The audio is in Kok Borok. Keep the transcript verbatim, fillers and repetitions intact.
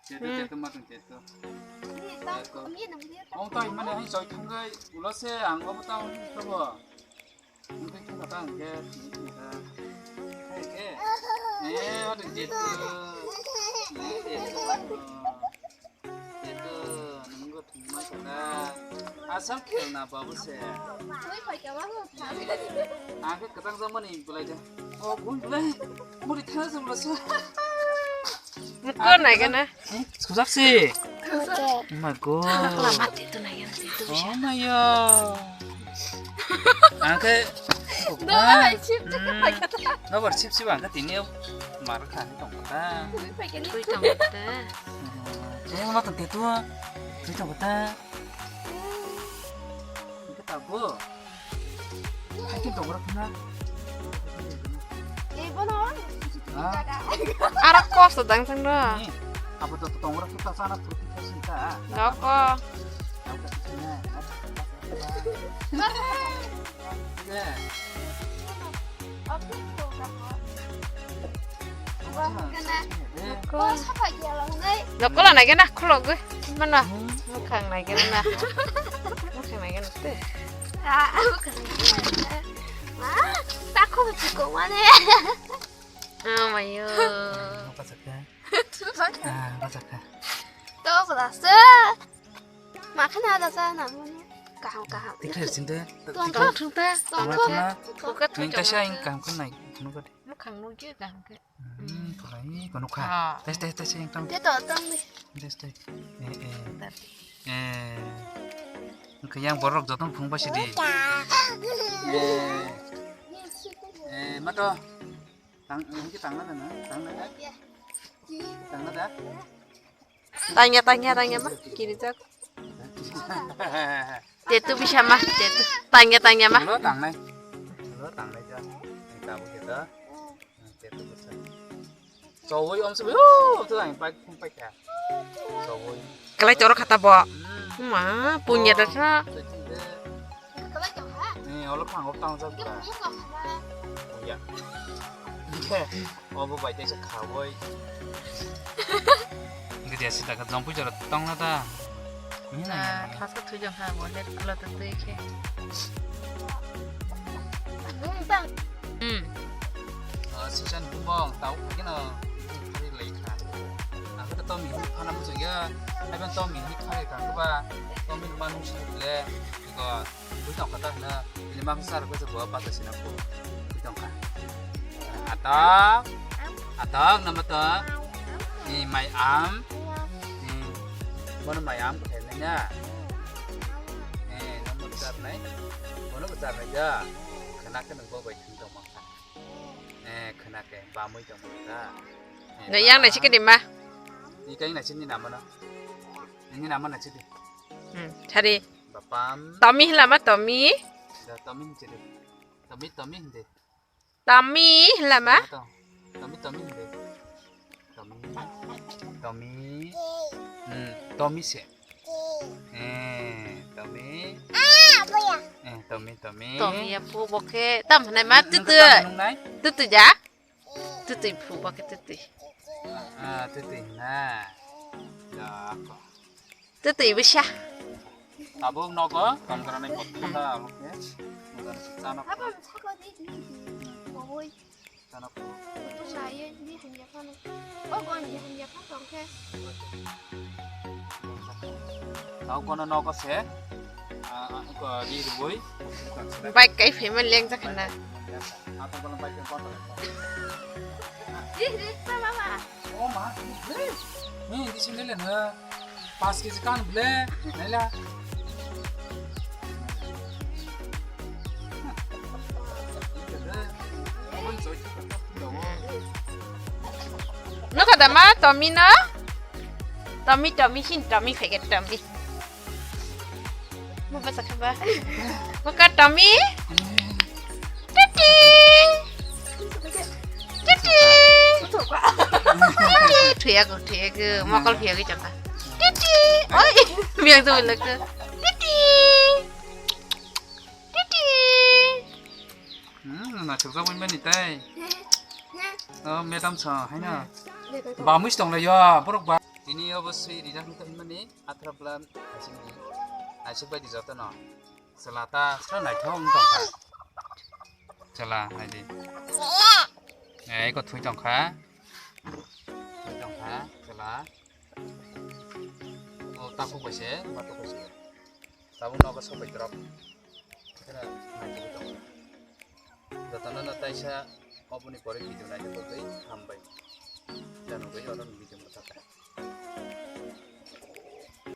Tetu, hmm, tetu, matwng tetu. Tetu. Om tai mane hai soi thanggai, ulo se ang obo ta hwn thabo. Ang tai thangka ta ang ke, thangka. Hai ke. Eh, matwng tetu. Eh, tetu. Tetu, nunggu thangma kata. Asal khelna babu se. Ang ke katang jang mani belai de. Oh, bun belai. Muri thana jang belai se. Ko nai gana. Sujak si. Oh my God. Lama tetu nai gana tetu. Oh my God. Angke. Doi, chip chip pakai. Nobar chip chip angke tini mar kha ni tong kota. Tui pakai ni. Tui tong kota. Eh, ma tong tetu. Tui tong kota. Angke tabu. Hai ke dong rak na. Eh, bono. Ah. Arak kos dang sang do. Ni, abo to tong rak ta sana purti ta sinta. Noko. Noko ta sinta. Oke. Oke, oke. Nokol nai gana khulogwi. Mano. Mukhang nai gana na. Mukhang nai gana te. Ah, mukhang nai gana. Ah, takho chiko mane. Oh my God. Apa sakha? Ah, apa sakha? To belasa. Makhana ada sana mane. Kaham kaham. Tikhe sinde. Tuang thung ta. Tuang thung. Tuang thung. Tuang thung. Kaisa ing kaham khnai. Mukhang nugwi kaham khe. Hmm, pulai, kono kha. Ah. Tes, tes, tes, yang tam. Dia tak tam ni. Tes, tes. Eh, eh. Eh. Oke, yang borok joton phung ba sidi. Eh. Eh, mato. Tang, ini tang na na, tang na na. Tang na da. Tanya, tanya, tanya ma. Kiri jak. Tetu bisa ma, tetu. Tanya, tanya ma. Lo tang nai. Lo tang nai ja. Ini tabu kita. Tetu bisa. Cowoi om sebe. Oh, tu ang pai, pai kya. Cowoi. Kalai choro khata bo. Hmm. Ma, punya da sa. Ni olo phang op tang jak ba. Punya. Oke. Obo bai teisa khawoi. Gede sita ka jompu jora tong na ta. Ni na. Ah, thasa thui jong ha bo le kulo to tui khe. Hmm. Ah, sisan bubong tau khe no. Hari lai kha. Aku to mi phana mu jong ya. Aben to mi ni kha ka ba. To mi manu sile. Ko. Bui tong kha ta hwno, ini mang sar ko se bo bata sina ko. Bui tong kha. Atok, atok, nama to? Ni mai am. Ni, bono mai am ko thai nai na. Eh, namo char nai. Bono ko char nai ja. Khana khe nang bo bai thang tong mang kha. Eh, khana khe ba mui tong mang kha. Eh, yang nai sikini ma. Ni kai nai sini nama no. Ini nama nai sidi. Hmm, chari. Bapam. Tommy hwnlama Tommy. Da Tommy hwnse de. Tommy, Tommy hwnlama. Tommy, Tommy hwnde. Tommy. Tommy. Hmm, Tommy se. Eh, Tommy. Eh, Tommy, Tommy. Tommy ya pu bokhe tam hwnai ma tutu. Tutu ja. Tutu phu bokhe tutu. Ah, tutu na. Ya, ko. Twi twi bisa. Tabuk nogo tonggrani kothoma abo khe. Chana. Abo sakho di di. Boboi. Chana. Tung lai di hanya phano. O gon di hanya phano tong khe. Tau kono nogo se. Ah, ko di ruboi. Bike kai phema leng jakna. Atong kono bike kono. Di di mama. Oh ma, ni di sini le na. Pas kg kan ble, nela. Nokha da ma, Tommy no? Tommy, Tommy, hin Tommy, phege Tommy. Mo basa khaba. Mo ka Tommy? Titi. Titi. Titi. Thuya ko, thuya ko. Mokol thuya ko chapa. Titi. Oi. Biang tu lek. Titi. Titi. Hmm, na chuksa bun bani tai. Oh, madam sa, hai na. Ba muis tong lai yo, borok ba. Tini obo sui rijak ni tongmani, athra plan, asing di. Asik bai di joto no. Chwla ta sa naithok wng tongkha. Chwla, nai di. Eh, eko thui tongkha. Thui tongkha, chwla. O takhuk bai se, ma takhuk se. Tabuk nogo sobai drop. Khena nai tongwi tongkha. Jotono no taisa oboni pore video naitugwi hambai. Janugwi oro video mwthangkha.